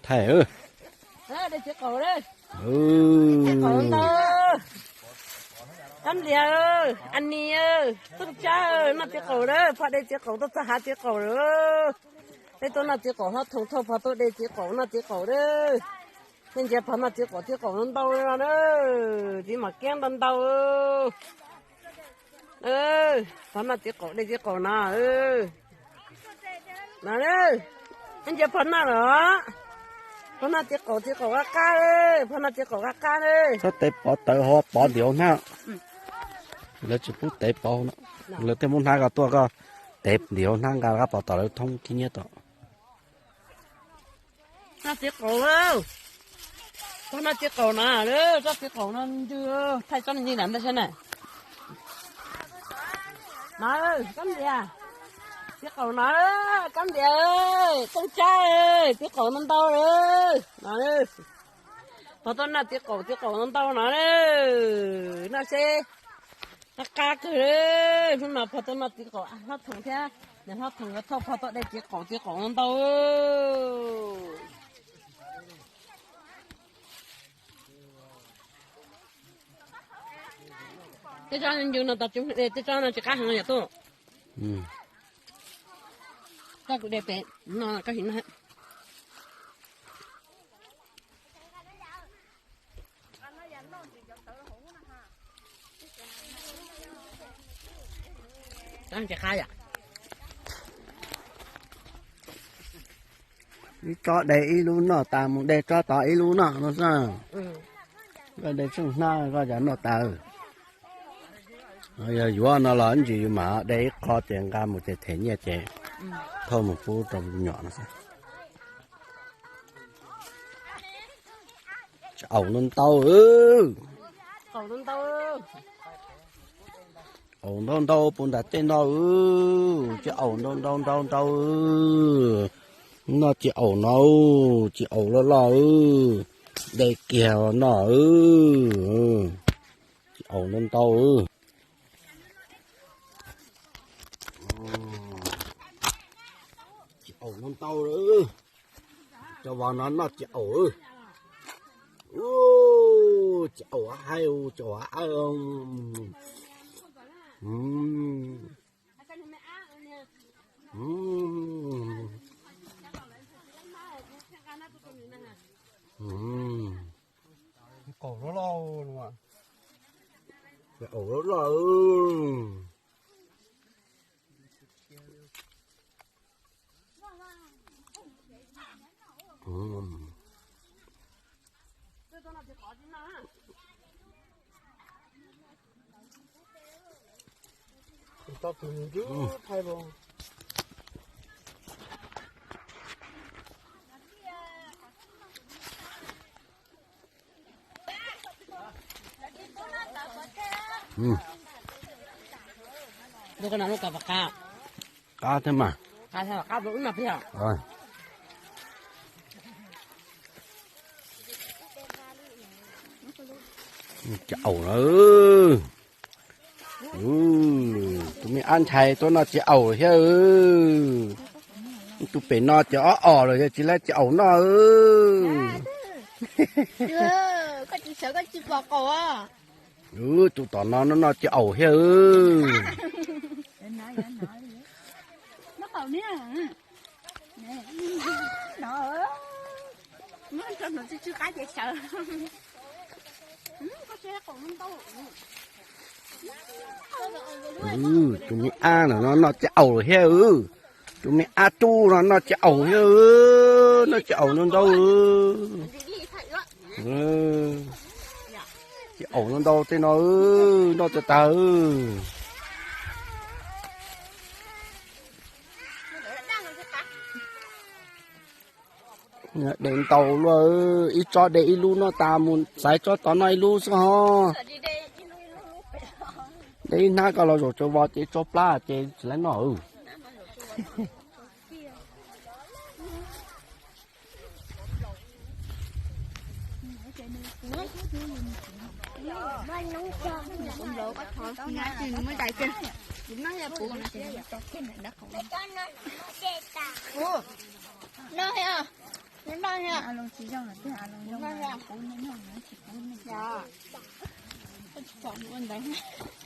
Thaij, de txiv qaum, txiv qaum ntau. Kab Nplias, Anis, Tooj Tsab, noj txiv qaum lawm, phov de txiv qaum tuaj txog hav txiv qaum lawm. Peb tuaj noj txiv qaum, hlob Thoom thauj phov tuaj de txiv qaum noj txiv qaum lawm. Nej ntsia phov noj txiv qaum, txiv qaum no ntau no na. Txiv mom kiab ntau ntau. Phov noj txiv qaum, de txiv qaum no. No, nej ntsia phov noj los. Phov noj txiv qaum, txiv qaum qab qab, phov noj txiv qaum qab qab. Txhob tev pov tawv hauv, pov ntim hauv hnab. Lawv tsis pub tev pov, lawv thiaj muab hnab koj tuaj, koj tev ntim hauv hnab nqa rov qab pov tom lawv thoob khib nyiab tom. Noj txiv qaum, txhob noj txiv qaum na, txhob txiv qaum no ntws, thaij tsob ntws lam ntawd saib na. No, Kab Nplias, txiv qaum no, Kab Nplias, Tooj Tsab, txiv qaum no ntau lawm no. Phov tuaj noj txiv qaum, txiv qaum no ntau no. Noj seb, qab qab kawg. Hnub no phov tuaj noj txiv qaum, hlob Thoom thiab, niam hlob Thoom yuav thauj phov tuaj de txiv qaum, txiv qaum no ntau. Tej tsob ncw no tau, tej tsob no tsis qab heev yom Tooj. Koj kuv de pem no koj sim no. Tsis qab yom. Ib tsob de ib lub noj tas mus de tsob tod ib lub noj no xwb. Koj de tsheej hnab koj cas noj tas. Yog yuav no los ib ntsis yus mam de ib qho ces nqa mus ces them nyiaj ces thauj mus pub rau me nyuam no xwb. Tsis, aum ntau ntau. Aum ntau ntau puv nram tej no. Tsis, aum ntau ntau ntau ntau. Noj tsis, aum no, tsis, aum loj loj. De kiag noj. Tsis, aum ntau ntau. Tsis, aum ntau ntau. Cov vos no noj tsis, aum. Tsis, aum haib, tsis, aum haib. Qaum loj loj. Aum loj loj. Qab thiab mas. Tsis, aum na. Tus me ab ntshai tuaj noj tsis, aum thiab. Tus pem no ces ob os lawm yog tsis, lawv tsis, aum noj. Tus tom no noj tsis, aum thiab. Tus me ab no noj tsis, aum thiab. Tus me ab tub no noj tsis, aum thiab. Noj tsis, aum ntau ntau. Tsis, aum ntau ntau tej no, noj tag tag. De ntau luaj, ib tsob de ib lub noj tas mus xaiv tsob tod noj ib lub xwb ho. De ib hnab koj los zaum tsawv vos ces tsob plab ces tsis laib noj. A Loo tsis zoo lawm tiag, A Loo zoo, pub nej noj, tsis pub nej. Tsis pom ua ntawd.